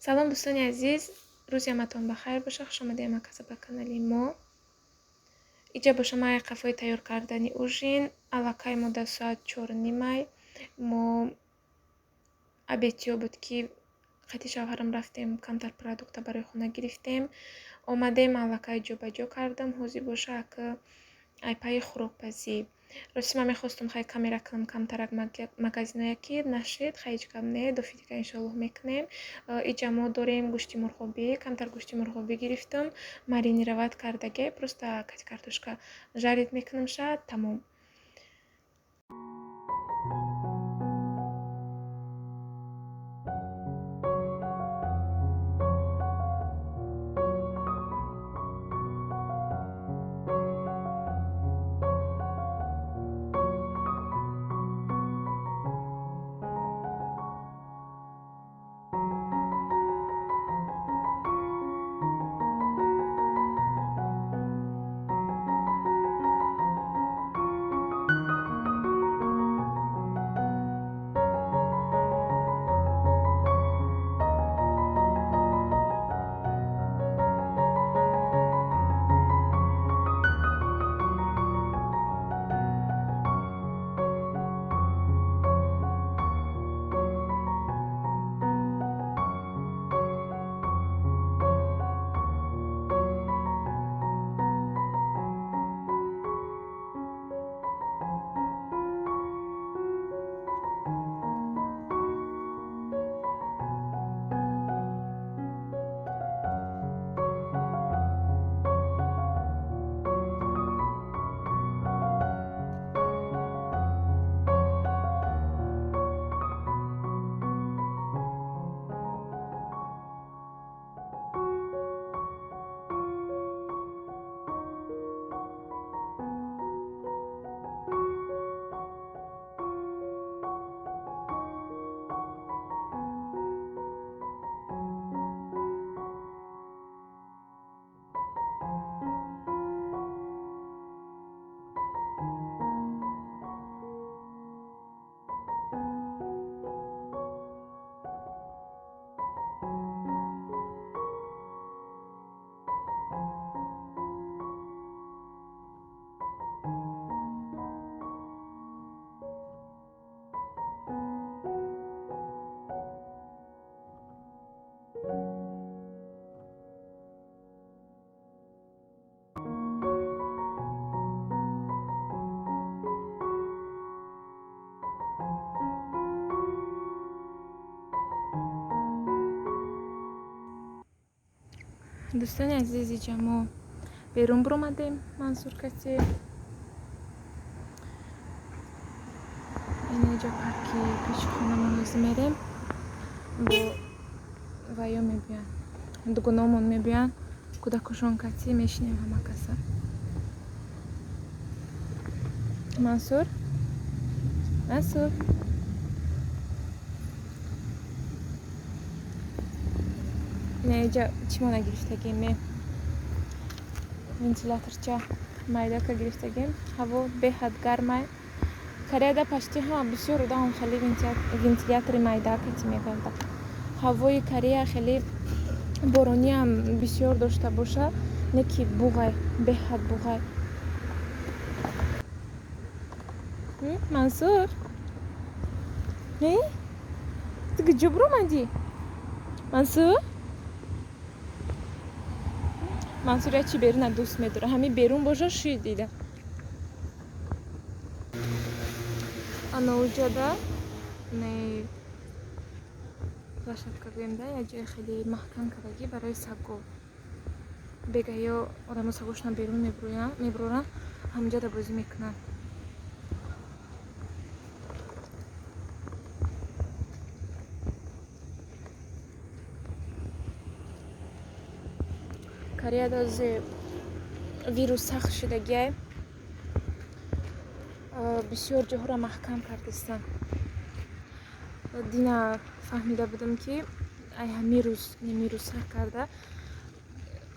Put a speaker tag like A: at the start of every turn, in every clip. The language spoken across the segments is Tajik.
A: Салом, дӯстони азиз, рӯзи ҳаматон ба хайр боша. Хуш омадед ҳамакаса ба канали мо. Иҷа боша май қафои тайёр кардани ужин. Аллакай мо дар соат 4:30 мо обедтиё буд, ки қати шавҳарам рафтем, камтар продукта барои хона гирифтем. Омадем, аллакай ҷобаҷо кардам. Ҳозир боша ака айпаи хӯрокпазӣ. Рости ман мехостум хай камера кунам камтарак магазиное, ки нашид, хай ҳеҷ гап не, дофи дига иншоаллоҳ мекунем. Иҷа мо дорем гӯшти мурғобӣ, камтар гӯшти мурғобӣ гирифтам, маринировать кардаге, просто кати картошка жарить мекунам ша, тамом. Дӯстони азиз, иҷа мо берун биромадем, Мансур каси. Ин иҷа парки пеши хонамон ҳозир мерем. Бо ваё мебиён, дугономон мебиён, кӯдакошон кати мешинем ҳама каса. Мансур, Мансур, иҷа чӣ мо нагирифтагем? Ме вентиляторча майдака гирифтагем. Ҳаво беҳад гармай. Кореяда почти ҳама бисёр одамам хеле вентилятори майдака ти мегарда. Ҳавои Корея хеле борониам бисёр дошта боша, не ки буғай, беҳад буғай. Мансур, ту куҷо биромадӣ? Мансур, Мансур як чи беруна дӯст медорад. Ҳамин берун боша, ши дида. Ана уҷада не площадка гӯем да, як ҷои хеле маҳкам кардагӣ барои сагҳо. Бега ё одамо сагошона берун мебуроранд, ҳаминҷода бозӣ мекунанд. Кореяда вирус сахт шудагиай, бисёр ҷоҳоро маҳкам кардистанд. Дина фаҳмида будам, ки ай ҳамин рӯз, ними рӯз сар карда,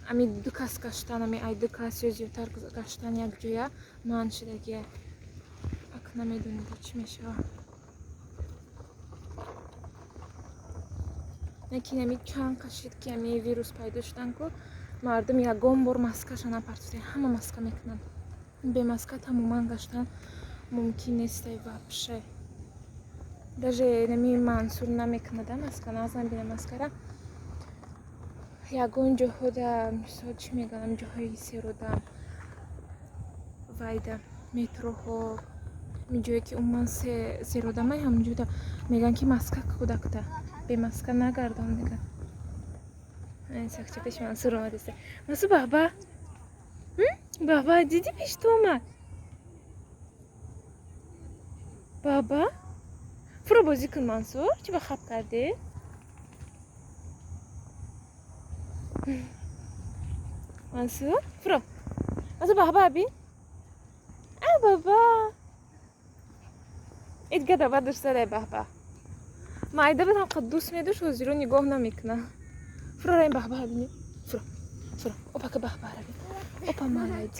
A: ами ду кас гаштан, ами ай ду кас ё зиёдтар гаштан як ҷоя манъ шудагиай. Ак намедонед, чӣ мешавад. Лекин ами чанд кашид ки ами вирус пайдо шудан ку мардум ягон бор маскаша напартофта, ҳама маска мекунанд. Бе маска тамоман гаштан мумкин нестай вообще. Даже нами Мансур намекунада маска, нағз бина маскара. Ягон ҷоҳода, мисол чӣ мегӯям, ҷоҳои серодам, вайда метроҳо, ҷое ки умуман серодамай, ҳамонҷода мегӯянд ки маска кӯдакта, бе маска нагардон мегӯянд. Сахча пеши Мансур омадеста. Мансур баҳба, баҳба дидӣ пеш ту омад? Баҳба фуро бозӣ кун Мансур, чӣ ба хаб кардӣ? Мансур фуро, Мансур баҳба бин. А баба эдга дава дӯстадай баҳба. Майда будам қад дӯст медошт, ҳозиро нигоҳ намекунам. Фуро раим баҳба бини. Фуро, фуро, опака баҳбара бин. Опа молодец.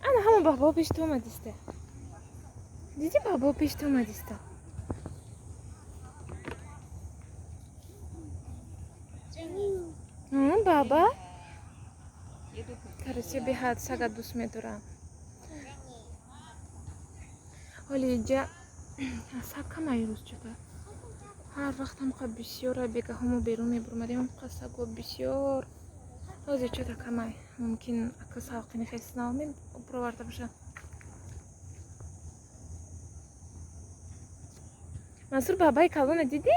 A: Ана ҳама баҳбао пеш ту омадиста. Дидӣ баҳбао пеш ту омадиста? Баба? Короче, беҳад сага дӯст медорам. Ҳоли иҷа саг камай рӯз чота. Ҳар вақт ҳамқа бисёра, бегаҳомо берун мебуромадем, ҳамқа саго бисёр. Ҳозир чота камай. Мумкин ака салқини хес наомем буроварда боша. Мансур бабаи калона дидӣ?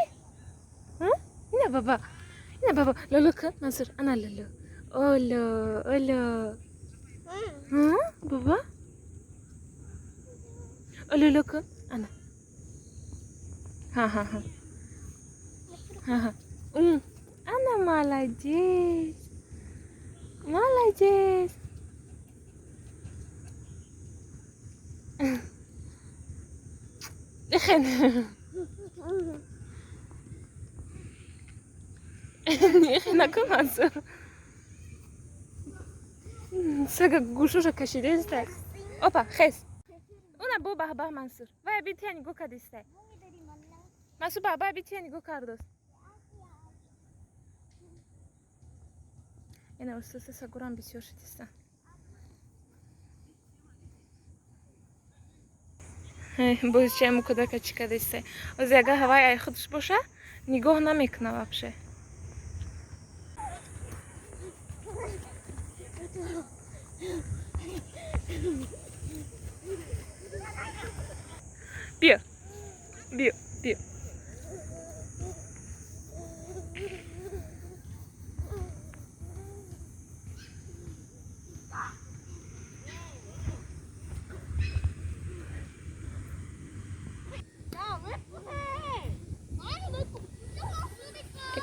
A: Ина баба. Ина баба, лоло кун, Мансур, ана лоло. Оло, оло. Баба? Ололо кун, ана. Ха-ха-ха. Ха-ха. Ана молодец. Молодец. Ихен. Накун Мансур. Сага гӯшоша кашидестай. Опа, хес. Уна бо баҳба Мансур. Вай бития нигоҳ кардистай. Мансур баҳба бития нигоҳ кардост. Ина устоса сагурам бисёр шудиста. Боз чаему кӯдака чӣ кардистай. Ози агар ҳавай ай худаш боша, нигоҳ намекуна вообще. Биё, биё, биё.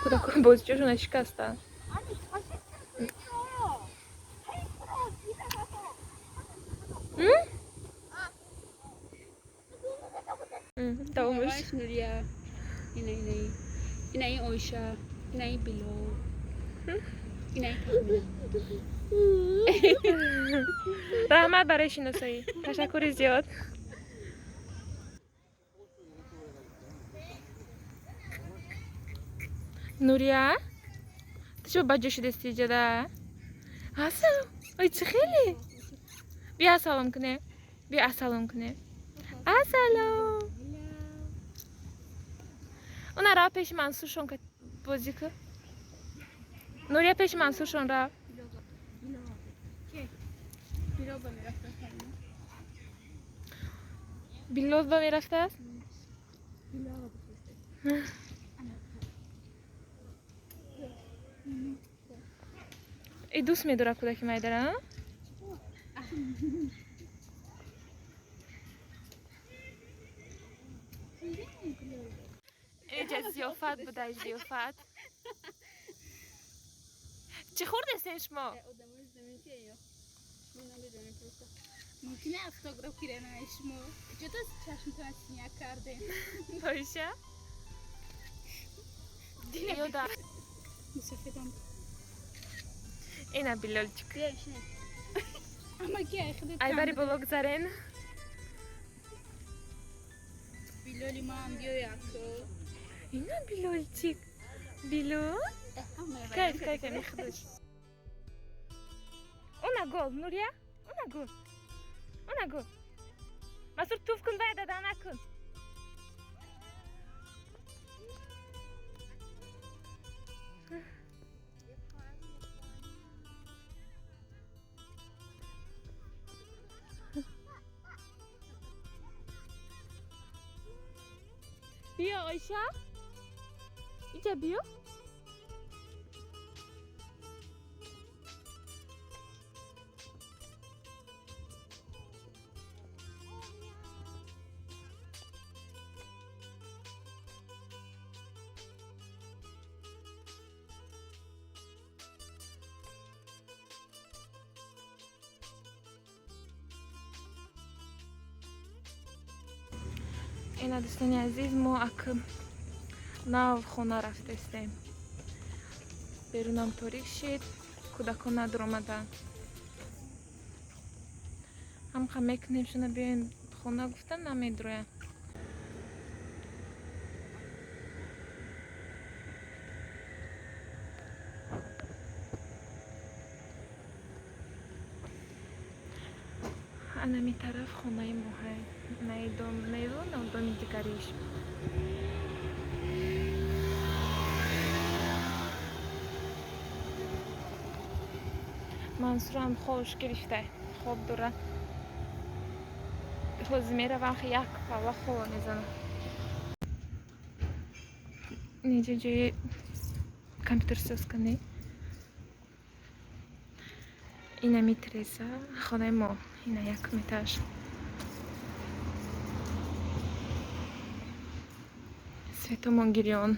A: Кӯдакон бозичошона шикастанд. Давомаш.
B: Нурия, инаи, инаи Оиша, инаи Билол, инаи Тахмина.
A: Раҳмат барои шиносоӣ. Ташаккури зиёд. Нурия, ту чӣ ба ҷо шудасти иҷода? Ассалом. Ой, чӣ хеле? Биё ассалом кунем. Биё ассалом кунем. Ассалом. Уна рав пеши Мансуршон бозӣ кун. Нурия пеши Мансуршон рав. Билол ба мерафтааст? Э дӯст медорад кӯдаки майдара? Эҷа зиёфат будай, зиёфат. Чӣ хӯрдестен шумо?
B: Мумкин автограф гирем шумо. Куҷо чашмтон синя кардем?
A: Оиша? Ёда.
B: Мусафедам.
A: Ина Билолчик.
B: Амаки ай худат.
A: Ай бари боло гузарен.
B: Билоли ман биёяк.
A: Ина Билолчик. Било? Кайф, кайф, мехдуш. Она гол, Нурия? Она гол. Она гол. Масур туф кун, вай дада накун. Биё, Оиша? Иҷа биё. Ина, дӯстони азиз, мо ак нав хона рафтестем. Берунам торик шид, кӯдакон надуромаданд. Ҳамқа мекунем шуна биёен хона гуфтам, намедуроянд. Анами тараф хонаи моҳай. Наи дом, наи дом, на доми дигариш. Мансурам хобш гирифта, хоб дора. Ҳозир меравам, як палла хова мезанам. Инҷа ҷои компютерсоз кунӣ. Инами треза хонаи мо, ина якум этаж. Светомон гирён.